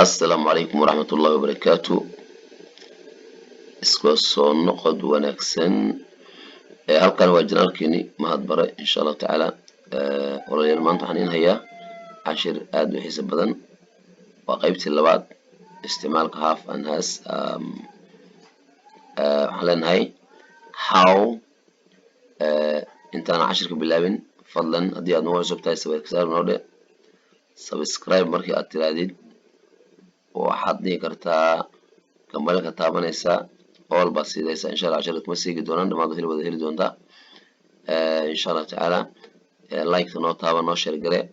Assalaamu calaykum waraxmatullahi wabarakaatu. Isku soo noqod wanaagsan. Halkan waa channelkeeni Mahad Bare. Insha Allahu tacaala, walaalayaal, maanta waxaan iin hayaa cashir aad u xiiso badan. Waa qaybtii labaad, isticmaalka have and has. Waxaan leenahay how. Intaan cashirka bilaabin, fadlan haddii aad nagu cusub tahay, subscribe noo dhe. Subscribe markii aad tirahdid, waxaad dhihi kartaa gambaleelka taabanaysaa, all baad siidaysaa. Insha Allah cashirka kuma seegi doonaan, dhamaad heli wada heli doontaa insha Allahu tacaala. Like-ta noo taaba, noo share garee.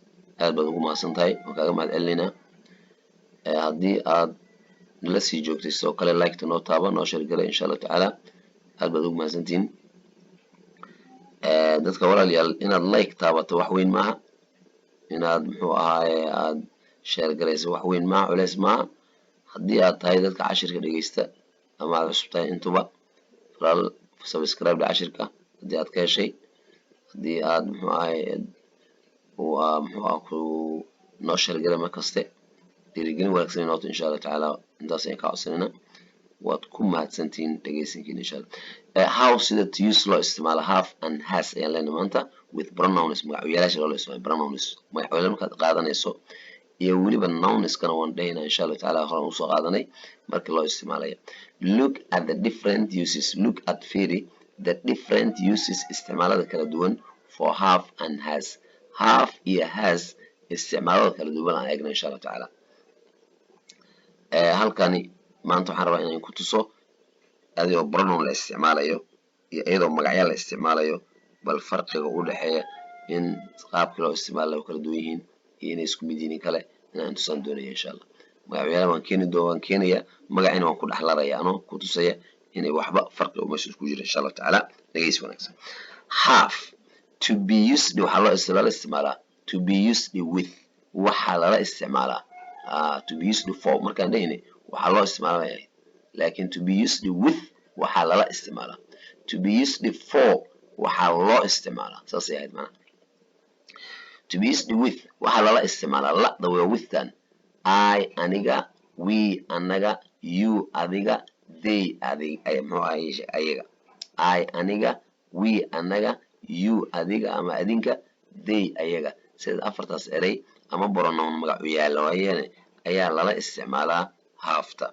Aad baad ugu mahadsan tahay, waan kaaga mahad celinaynaa. Haddii aad nala sii joogtay, sidoo kale like-ta noo taaba, noo share garee insha Allahu tacaala. Aad baad ugu mahadsantihiin dadka. Walaalayaal, inaad like taabato wax weyn maaha, inaad muxuu ahaaye aad share garayso wax weyn maaha, culeys maaha. Haddii aad tahay dadka cashirka dhegeysta ama aad cusub tahay intuba, walaal, subscribe dhe cashirka haddii aad ka heshay, haddii aad muxuu ahaye waa muxuu ah ku noo share garay mar kaste. Dhiirigelin wanaagsan inooto insha Allahu tacaala. Intaas ayaan kaa codsanayna. Waad ku mahadsantihiin dhegeysankiina insha Allah. How, sida, to use, loo isticmaalo, have and has ayaan leenahay maanta, with pronouns, magacyaalaasha loo isticmaalo. Pronouns, magacyaal markaad qaadanayso, iyo weliba nounskana waan dhahaynaa insha Allahu tacaala, horan usoo qaadanay markii loo isticmaalayo. Look at the different uses. Look at, fiiri, the different uses, isticmaalada kala duwan, for have and has, have iyo has isticmaalada kala duwan aan eegna insha Allahu tacaala. Halkani maanta waxaan rabaa inaan ku tuso adigoo pronoun la isticmaalayo iyo iyadoo magacyo la isticmaalayo, bal farqiga u dhexeeya in qaabkii loo isticmaalayo kala duwan yihiin iyo inay isku mid yihiin in kale inaan tusaan doonaya insha Allah. Magacyaal waan keeni doon, waan keenaya, magacina waan ku dhex laraya anoo ku tusaya inay waxba farqi oo meesha isku jira insha Allahu tacaala. Dhegeysi wanaagsan. Have to be used, waxaa loo lala isticmaalaa, to be used with, waxaa lala isticmaalaa, to be used for markaan dhehayna waxaa loo isticmaalaya, laakiin to be used with, waxaa lala isticmaalaa, to be used for, waxaa loo isticmaalaa, saasay ahayd macnaha. To be used with, waxaa lala isticmaalaa, la-da waa withtan, I, aniga, we, anaga, you, adiga, they, adig, muxuu ahay, ayaga. I, aniga, we, anaga, you, adiga ama adinka, they, ayaga. Sida afartaas erey ama pronoun magacu yaala waayeen ayaa lala isticmaalaa have-ta.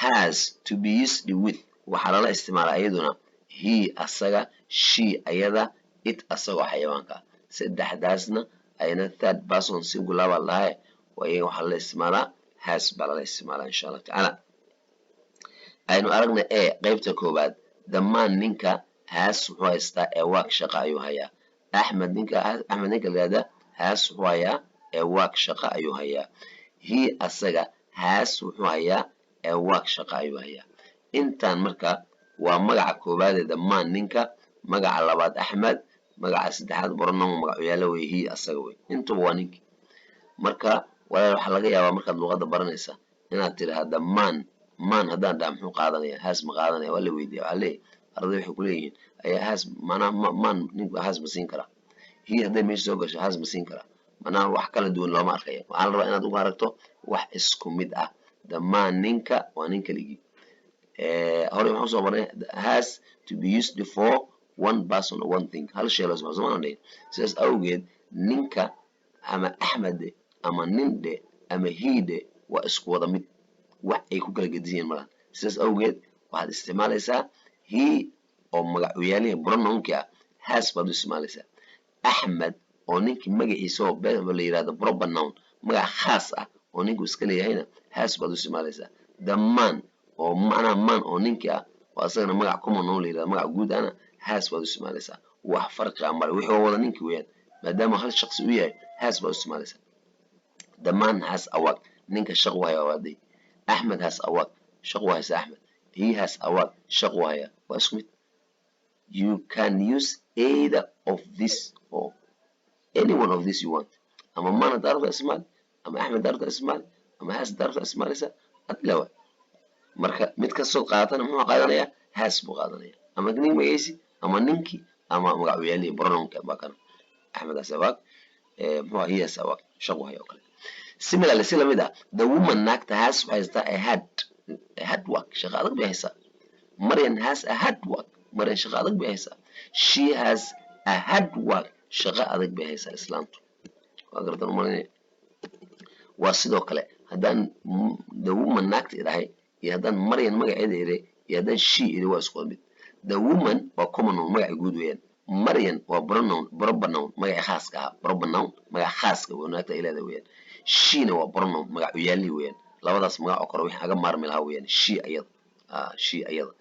Has to be used with, waxaa lala isticmaalaa iyaduna, he, asaga, she, ayada, it, asagoo xayawaanka. Saddexdaasna ayna third person singular baa lahaye, waayaga waxaa lala isticmaalaa has baa lala isticmaalaa insha Allah tacaala. Aynu aragna e qaybta koowaad. The man, ninka, has, wuxuu haystaa, a work, shaqa ayuu hayaa. Axmed, ninka, Axmed ninka la yihahda, has, wuxuu hayaa, a work, shaqa ayuu hayaa. He, asaga, has, wuxuu hayaa, a work, shaqa ayuu hayaa. Intaan marka waa magaca koowaad ee the man, ninka, magaca labaad Axmed, magaca saddexaad pronoun magacuyaalo wey, he, asaga wey. Intuba waa ninki. Marka walaal, waxaa laga yaabaa markaad luqadda baranaysa inaad tidhaahda man. Man haddaan dhaha, muxuu qaadanaya? Has ma qaadanaya? Waa la weydiiya. Waxaa leeyahay arday waxay kuleeyihiin ayaa has manaa man ninka has ma siin karaa? He hadday meesha soo gasho, has ma siin karaa? Manaa wax kala duwan looma arkaya. Waxaa la rabaa inaad ugu aragto wax isku mid ah. The man, ninka, waa nin keligii. Hore waxaan usoo marnay has to be used for one person or one thing, hal shay loo soo dhihin. Sidaas awgeed ninka ama Axmed ama nin dhe ama he dhe waa isku wada mid, wax ay ku kala gedisan yihiin malaha. Sidaas awgeed waxaad isticmaalaysaa he oo magacuyaalihi pronounki ah, has baad u isticmaalaysaa. Axmed oo ninkii magaciisa oo la yirahdo proper noun, magac khaas ah oo ninku iska leeyahayna, has baad u isticmaalaysaa. The man oo macnaha man oo ninkii ah oo asagana magac common noun la yirahdo, magac guud ahna, has baad u isticmaalaysaa. Wax farqi ah male, wixii waa wada ninkii weeyaan. Maadaama hal shaqsi u yahay, has baad u isticmaalaysaa. The man has a work, ninka shaqu haya waa day. Axmed has a work, shaqu haysa Axmed. He has a work, shaqu haya. Waa isku mid. You can use either of this or any one of this you want. Ama man haddaa rabta isticmaal, ama Axmed haddaa rabta isticmaal, ama has haddaa rabta isticmaalaysa adila waa. Marka mid kastoo qaadatana muxuu qaadanayaa? Has buu qaadanaya, ama nin magaciisi ama ninkii ama magacuyaalihi pronounka baa kana. Axmed has a work, muxuu, he has a work, shaqu haya oo kale. Similarly, si lamid ah, the woman, naagta, has, waxay haysataa, a hard work, shaqo adag bay haysaa. Marian has a hard work. Marian shaqo adag bay haysaa. She has a hard work, shaqo adag bay haysaa islaantu. Waa gartan umalinaya. Waa sidoo kale haddaan the woman, naagta, idhahay iyo haddaan Marian magaceeda ire iyo haddaan she iri, waa isku mid. The woman waa common noun, magaca guud weeyaan. Marian waa pronoun, proper noun, magaca khaaska ah, proper noun, magaca khaaska oo naagta ay leedahay weeyaan. She-na waa pronoun, magac uyaali weeyaan. Labadaas magac oo kore wixii aga maarmi lahaa weeyaan she ayada. She ayada,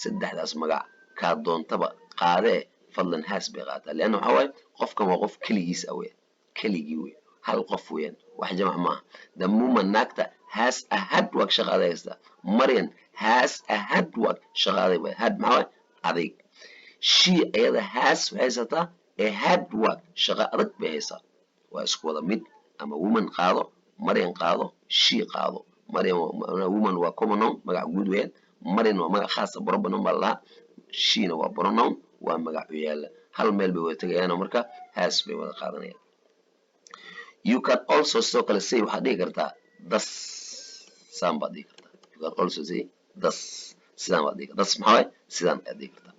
saddexdaas magac kaa doontaba qaadee, fadlan has bay qaataa, leanna waxaa waaye qofkan waa qof keligiis ah weeyaan, keligii wey, hal qof weeyaan, wax jamac maaha. The woman, naagta, has a hard work, shaqa adag haystaa. Marian has a hard work, shaqa adag bay. Hard maxaa waaye? Adeeg. She ayada has, waxay haysataa, a hard work, shaqa adag bay haysaa. Waa isku wada mid, ama woman qaado, Marian qaado, she qaado. Marian, woman waa common noun, magac guud weeyaan. Marian waa magac khaasa, proper noun baa la dhahaa. She-na waa pronoun, waa magac u yaala. Hal meel bay wada tegayaanoo marka has bay wada qaadanayaan. You can also, sidoo kale, say, waxaad dhihi kartaa, thus, saan baad dhihi kartaa. You can also say thus, sidaan baad dhihi kartaa. Thus maxaa waaye? Sidaan ayaad dhihi kartaa.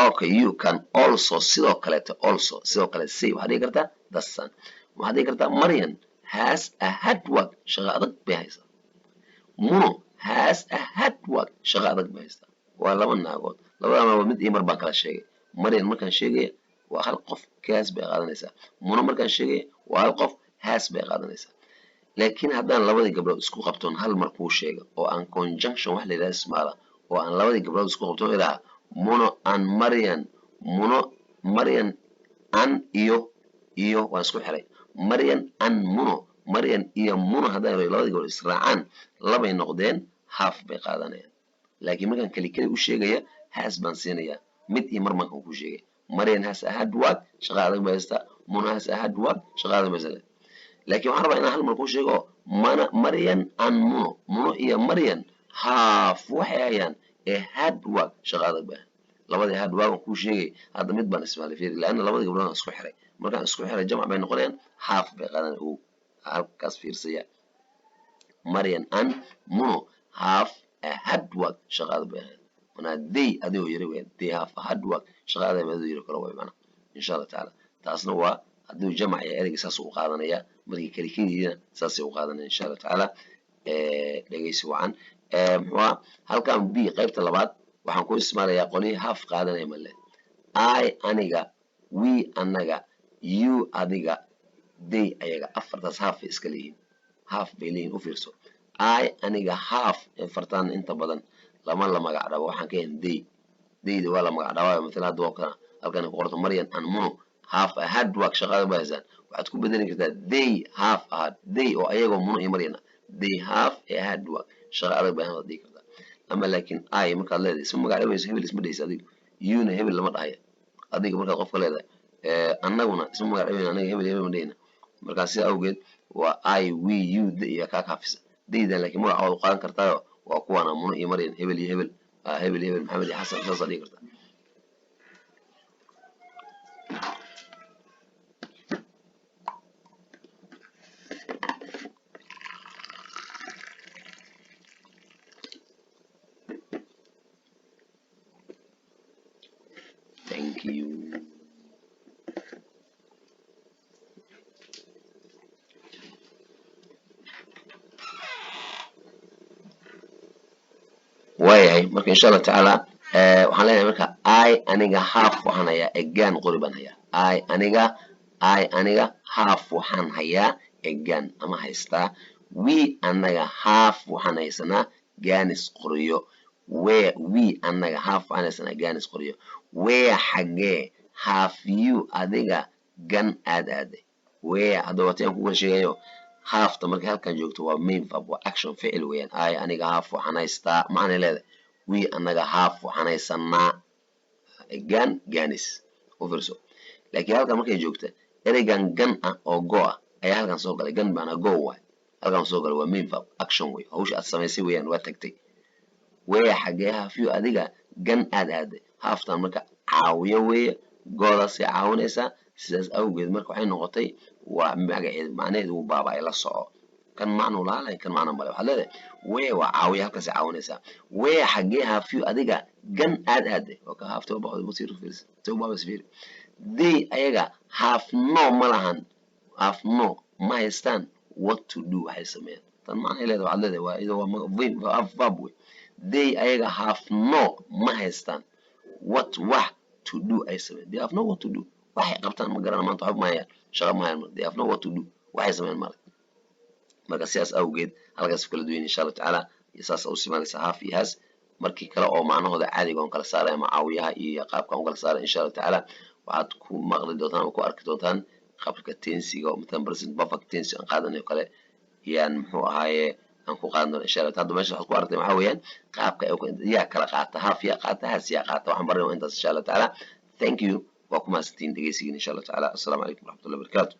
Okay, you can also, sidoo kaleeto, also, sidoo kale, say, waxaad dhihi kartaa, thus, saan waxaad dhihi kartaa. Marian has a hard work, shaqo adag bay haysaa. Muno has a hard work, shaqo adag bay haystaa. Waa laba naagood, labada naagood mid iyo mar baan kala sheegay. Marian markaan sheegaya waa hal qof, has bay qaadanaysaa. Muno markaan sheegaya waa hal qof, has bay qaadanaysaa. Laakiin haddaan labadii gabdhood isku qabtoon hal mar kuu sheega oo aan conjunction wax la yidhahda ismaala oo aan labadii gabdhood isku qabtoon idhaha Muno and Marian, Muno, Marian and, iyo waan isku xiray, Marian and Muno, Marian iyo Muno, haddaan irayo labadii gabdhood israacaan, labay noqdeen, have bay qaadanayaan. Laakiin markaan keli keli u sheegaya has baan siinayaa. Mid iyo mar markaan ku sheegay, Marian has a hard work, shaqa adag bay haystaa. Muno has a hard work, shaqa adag bay haystaa. Laakiin waxaan rabaa inaan hal mar kuu sheego mana Marian and Muno, Muno iyo Marian have, waxay hayaan, a hard work, shaqa adag bay hayaan. Labadii hard work aan kuu sheegay hadda mid baan isticmaalay, fiiri, laanna labadii gabdhood aan isku xiray. Markaan isku xiray jamac bay noqonayaan, have bay qaadanayaan. Ow, halkaas fiirsaya. Marian and Muno have a hard work, shaqa adag bay hayaan. Manaa they adigoo yiri weeyaan, they have a hard work, shaqa adag bay adigoo yiri kale way macna, insha Allah tacaala. Taasna waa hadduu jamac yahay ereyga saas u qaadanaya, markii keli keliyihiina saasay u qaadanaya, insha Allah tacaala. Dhegeysi wacan. Muxuu ahaa halkan? B, qaybta labaad waxaan ku isticmaalayaa qolihii have qaadanaya male. I, aniga, we, anaga, you, adiga, they, ayaga, afartaas have bay iska leeyihiin, have bay leeyihin. U fiirso. I, aniga, have, afartan inta badan lama la magac dhabo, waxaan ka ahayn they. Theyda waa la magac dhabaayo. Matala hadda waa kana halkan ku qorto Marian and Muno have a hard work, shaqada ba haysaan. Waxaad ku bedeli kartaa they have a hard, they oo ayagoo Muno iyo Marian ah, they have a hard work, shaqa adag bay waad dhihi kartaa. Ama laakiin I markaad leedahay isma magac dhabayso, hebel isma dhehaysa adigu. Youna hebel lama dhahaya adiga markaad qofka leedahay. Annaguna isma magac dhabayna, anaga hebel hebel ma dhehayna. Markaa sida awgeed waa I, we, you, they iyo kaa kaafisa theydan. Laakiin magaca waad u qaadan kartaayo, waa kuwaana Muno iyo Marian, hebel iyo hebel, hebel iyo hebel, Maxamed iyo Xasan, saasaa dhihi kartaa. Thank you. Waayahay, marka insha Allah tacaala waxaan leenahay marka I, aniga, have, waxaan hayaa, a gun, qori baan hayaa. I, aniga, I, aniga, have, waxaan hayaa, a gun ama haystaa. We, anaga, have, waxaan haysanaa, guns, qoryo. Where, we, anaga, have, waxaan haysanaa, guns, qoryo. Where, xagee, have you, adiga, gone, aad aaday? Where hadda waati aan ku kala sheegayo. Haveta markay halkan joogto waa main verb, waa action, ficil weeyaan. I, aniga, have, waxaan haystaa macnay leedahay. We, anaga, have, waxaan haysanaa, gun, guns. U fiirso. Laakiin halkan markay joogta ereygan gone ah oo go ah ayaa halkan soo galay. Gone baana go waay, halkan soo galay waa main verb, action wey, hawsha aad samaysay weeyaan, waa tagtay. Where, xagee, have you, adiga, gone, aad aaday? Havetan marka caawiyo weeye, goodaasay caawinaysaa. Sidaas awgeed marka waxay noqotay waa magaceed, macnaheedu wuu baaba'ay. La soco. Kan macnuu lahaa, lakin kan macno male. Waxaad leedahay where waa caawiya, halkaasay caawinaysaa. Where, xaggee, have you, adiga, gone, aad aaday? Oo ka have fiiri. They, ayaga, have no, ma lahan, have no, ma haystaan, what to do, waxay sameeyaan. Tan macnay leedahay. Waxaad leedahay waa iyadoo waa verb wey. They, ayaga, have no, ma haystaan, what, wax, to do, ay sameeyaan. They have no what to do, waxay qabtaan ma garana maanta, waxba ma hayaan, shaqa ma hayaan. They have no what to do, waxay sameeyaan male. Marka sidaas awgeed halkaas kala duwan, insha Allahu tacaala, iyo saas u simanaysa have iyo has. Markii kale oo macnahooda caadiga oon kala saaray ama caawiyaha iyo qaabka on kala saaray, insha Allahu tacaala, waxaad ku maqli doontaan ama ku arki doontaan qaabka tense-iga oo matalan present perfect tense aan qaadanayo kale yaan, muxuu ahaaye, aan ku qaadan doona, insha Allah. Hadda meesha waxaad ku aragtay waxaa weeyaan qaabka yaa kala qaata, have yaa qaata, has yaa qaata. Waxaan baranay waa intaas, insha Allah tacaala. Thank you, waa ku mahadsantihiin dhegeysigiin, insha Allah tacaala. Assalaamu calaykum waraxmatullahi wabarakatu.